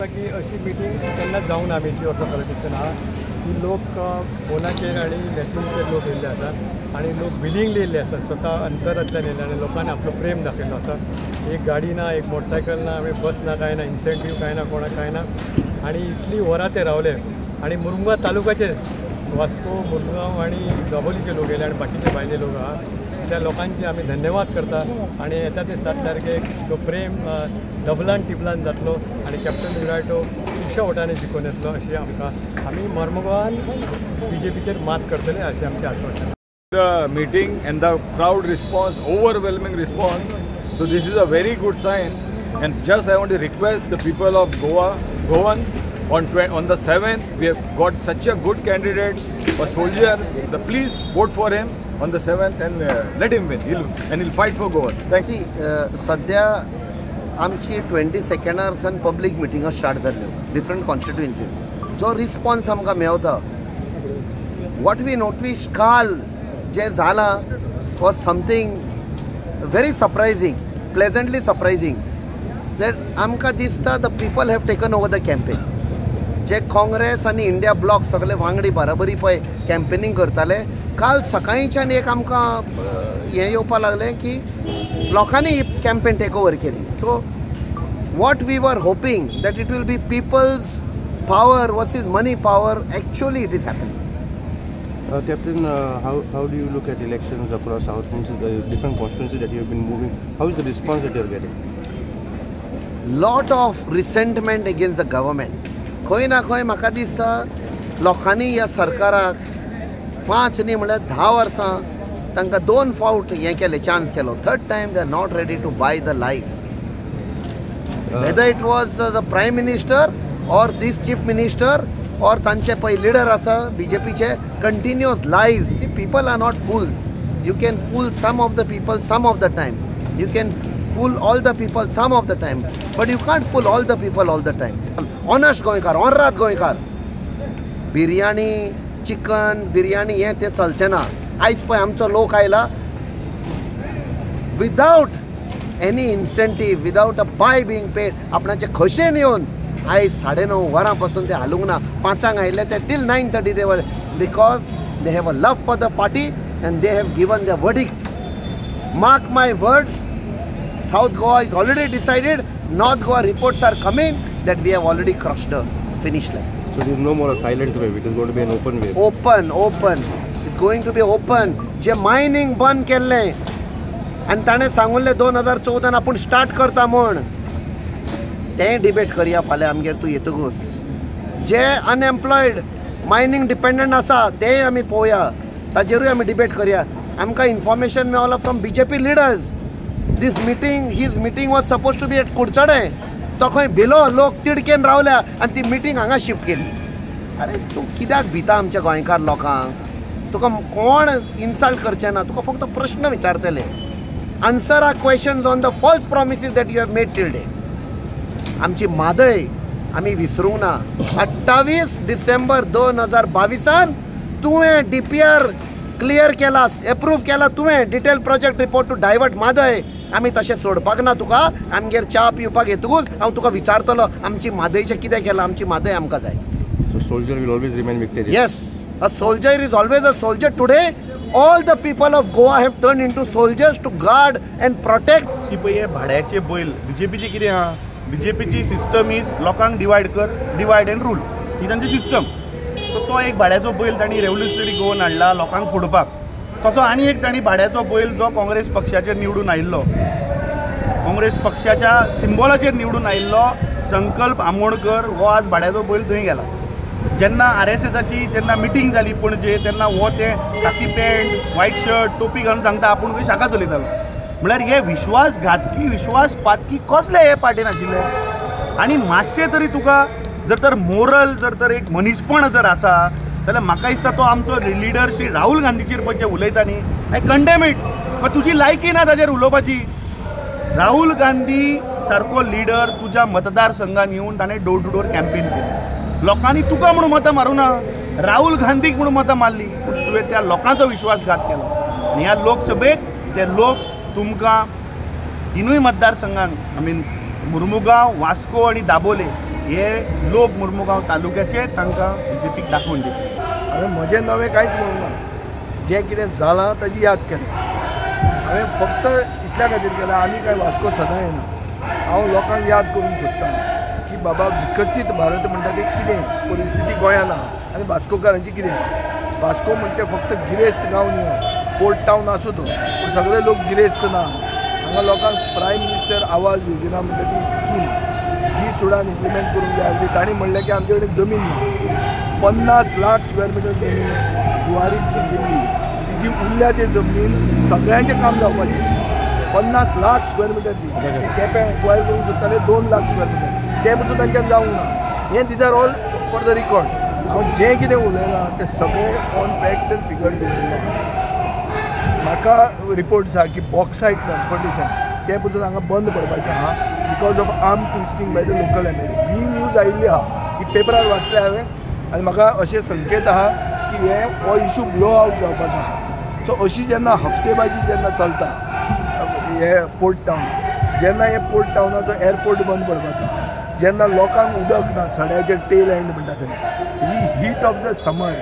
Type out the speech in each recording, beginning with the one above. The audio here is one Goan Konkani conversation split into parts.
दिसता की अशी मिटींग केन्नाच जावंक ना. आमी इतलीं वर्सां पॉलिटिक्सान आहा की लोक फोनाचेर आनी मॅसेजीचेर लोक येयल्ले आसात आनी लोक विलिंगली येयल्ले आसात, स्वता अंतरांतल्यान येयल्ले आनी लोकांनी आपलो प्रेम दाखयल्लो आसा. एक गाडी ना, एक मोटरसायकल ना, आमी बस ना, कांय ना, इन्सेंटीव कांय ना, कोणाक कांय ना, आनी इतली वरां ते रावले. आनी मुरमुगांव तालुक्याचे वास्को, मुरमुगांव आनी दाबोलीचे लोक येयले आनी बाकीचे भायले लोक आहा, त्या लोकांचे आमी धन्यवाद करता. आनी येता ते 7 तारखेक तो प्रेम डबलान टिबलान जातलो आनी कॅप्टन विराटो खुबश्या वटांनी जिखून येतलो अशी आमकां, आमी मर्मगांवान बीजेपीचेर मात करतले अशी आमची आस्वासन. The meeting and the crowd response, overwhelming response, so this is a very good sign. And just I want to request the people of Goa, Goans, on the 7th, we have got such a good candidate, a soldier. The please vote for him on the 7th and let him win. He'll fight for Goa. Thank you. सध्या आमची 22nd सान पब्लीक मिटिंगो स्टार्ट जाल्ल्यो डिफरंट कॉन्स्टिट्युएन्सीज. जो रिस्पॉन्स आमकां मेवता, what we notice काल जे जालां was something very surprising, pleasantly surprising. That आमकां दिसता the people have taken over the campaign. जे काँग्रेस आनी इंडिया ब्लॉक सगळे वांगडी बराबरी पळय कॅम्पेनींग करताले, काल सकाळच्यान एक आमकां हें येवपाक लागलें की लोकांनी कॅम्पेन टेक ओवर केली. So what we were hoping that it will be people's power versus money power, actually it is happening. Captain, how do you look at elections across South, the different constituencies that you have been moving? How is the response that you are getting? Lot of resentment against the government. खंय ना खंय म्हाका दिसता लोकांनी ह्या सरकाराक 5 न्ही म्हळ्यार 10 वर्सां तांकां 2 फावट हें केलें, चान्स केलो. Third time they are not ready to buy the lies. Whether it was the prime minister or this chief minister or तांचे पळय लिडर आसा बीजेपीचे, continuous lies. People are not fools. You can fool some of the people some of the time, you can fool all the people some of the time, but you can't fool all the people all the time. Honest गोंयकार, ऑनरात गोंयकार, बिरयानी, चिकन बिरयानी हें तें चलचें ना. आयज पळय आमचो लोक आयला without any incentive, without a pie being paid, आपणाचे खोशेन येवन आयज 9:30 वरां पासून ते हालूंक ना. 5 आयिल्ले ते till 9:30 they were, because they have a love for the party and they have given the verdict. Mark my words, South Goa is already decided. North Goa reports are coming that we have already crossed the finish line. So there is no more a silent wave, it is going to be an open wave. Open, open. It's going to be open. J mining बंद केल्लें आनी ताणें सांगुल्लें 2014 आपूण स्टार्ट करता म्हूण, तें डिबेट करया फाल्यां आमगेर तूं येतकूच. जे अनएम्प्लॉयड मायनिंग डिपेंडंट आसा तेंय आमी पळोवया, ताजेरूय आमी डिबेट करया. आमकां information Mewla from BJP leaders. This meeting, his meeting was supposed to be at Kudchade, तो खंय भिलो, लोक तिडकेन रावल्या आनी ती मिटींग हांगा शिफ्ट केली. अरे तूं कित्याक भिता आमच्या गोंयकार लोकांक? तुका कोण इन्सल्ट करचे ना, तुका फक्त प्रश्न विचारतले. Answer our questions on the false promises that you have made till day. आमची म्हादय आमी विसरूंक ना. 28 डिसेंबर 2022 तुवें DPR clear केला, एप्रूव केला तुवें, detail project report to divert Mhadei. आमी तशें सोडपाक ना तुका. आमगेर च्या पिवपाक येतकूच हांव तुका विचारतलो आमची म्हादयचें कितें केलां. आमची म्हादय आमकां जाय. So soldier will always remain victorious. Yes, a soldier is always a soldier. Today all the people of Goa have turned into soldiers to guard and protect. शी पळय हे भाड्याचे बैल बीजेपीचे कितें आहा, बीजेपीची सिस्टम is लोकांक डिवायड कर, डिवायड एंड रूल, ही तांची सिस्टम. सो तो एक भाड्याचो बैल तांणी रेव्होल्युशनरी गोवन हाडला लोकांक फोडपाक. तसो आनी एक तांणी भाड्याचो बैल जो काँग्रेस पक्षाचेर निवडून आयिल्लो, काँग्रेस पक्षाच्या सिम्बॉलाचेर निवडून आयिल्लो संकल्प आमोणकर हो आज भाड्याचो बैल थंय गेला. जेन्ना RSSाची जेन्ना मिटींग जाली पणजे तेन्ना हो ते खाकी पॅन्ट, व्हायट शर्ट, टोपी घालून सांगता आपूण खंय शाखा चलयतालो. म्हळ्यार हे विश्वासघातकी, विश्वासपातकी कसले हे पार्टीन आशिल्ले. आनी मातशें तरी तुका जर तर मोरल, जर तर एक मनीसपण जर आसा जाल्यार म्हाका दिसता तो आमचो लिडर श्री राहुल गांधीचेर पळय जे उलयता न्ही, I condemn it. पण तुजी लायकी ना ताजेर उलोवपाची. राहुल गांधी सारको लिडर तुज्या मतदारसंघान येवन ताणें डोर टू डोर कॅम्पेन केली. लोकांनी तुका म्हणून मतां मारूं ना, राहुल गांधीक म्हणून मतां मारली, पूण तुवें त्या लोकांचो विश्वासघात केलो. आनी ह्या लोकसभेक ते लोक तुमकां तिनूय मतदारसंघांक, I mean Mormugao, Vasco आनी दाबोले हे लोक मुर्मुगांव तालुक्याचे तांकां बीजेपीक दाखोवन दितले. हांवें म्हजें नवें कांयच म्हणूंक ना, जें कितें जालां ताजी याद केली हांवें, फक्त इतल्या खातीर केलें. आनी कांय वास्को सदां येना. हांव लोकांक याद करूंक सोदतां की बाबा विकसीत भारत म्हणटा तें कितें, परिस्थिती गोंयांत आहा आनी वास्कोकारांची कितें. वास्को म्हणटा फक्त गिरेस्त गांव न्हय, पोर्ट टावन आसूं तो, पूण सगळे लोक गिरेस्त ना. हांगा लोकांक प्रायम मिनिस्टर आवाज योजना म्हणटा ती स्कीम जी सुडान इम्प्लिमेंट करूंक जाय आसली, तांणी म्हणलें की आमचे कडेन जमीन ना. 50 लाख स्क्वेअर मिटर जमीन जुवारीक दिल्ली, ती जी उरल्या ते जमनीन सगळ्यांचें काम जावपाचें. 50 लाख स्क्वेअर मिटर दी केपें एक्वायर करूंक सोदताले 2 लाख स्क्वेअर मिटर, तें पसून तांच्यान जावंक ना. हें these are all for the record. हांव जें कितें उलयलां तें सगळें ऑन फॅक्ट्स एंड फिगर्स उलयलां. म्हाका रिपोर्ट्स आहा की बॉक्सायट ट्रान्सपोर्टेशन तें पसून हांगा बंद पडपाचें आहा because of arm twisting by the local MLA. He news आयिल्ली आहा, ही पेपरार वाचले हांवें आनी म्हाका अशें संकेत आहा की हे हो इशू ब्लो आवट जावपाचो आहा. सो अशी जेन्ना हफ्तेबाजी जेन्ना चलता हे पोर्ट टावन, जेन्ना हे पोर्ट टावनाचो एअरपोर्ट बंद पडपाचो, जेन्ना लोकांक उदक ना, सड्याचेर टेल एंड म्हणटा थंय, ही heat of the summer,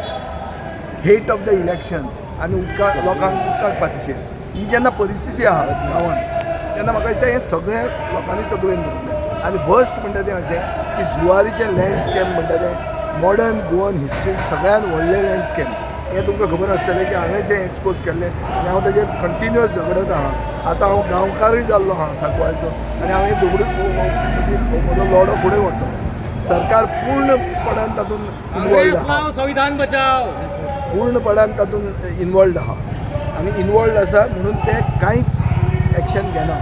heat of the election आनी उदका लोकांक उदकाक पातिशेर, ही जेन्ना परिस्थिती आहा गांवांत, तेन्ना म्हाका दिसता हें सगळें लोकांनी तकलेन दवरलें. आनी वर्स्ट म्हणटा तें अशें की जुवारीचें लँड स्कॅम म्हणटा तें मॉडर्न गोवन हिस्ट्रीन सगळ्यान व्हडलें लँड स्कॅम. हें तुमकां खबर आसतलें की हांवें जें एक्सपोज केल्लें आनी हांव ताजेर कंटिन्युअस झगडत आहा. आतां हांव गांवकारूय जाल्लो आहा सांकवाळचो आनी हांव हें झगडून म्हजो लढो फुडें व्हरतलो. सरकार पूर्णपणान तातूंत इनवॉल्ड आहा, संविधान बचाव पूर्णपणान तातूंत इनवॉल्ड आहा आनी इनवॉल्ड आसा म्हणून ते कांयच एक्शन घेना.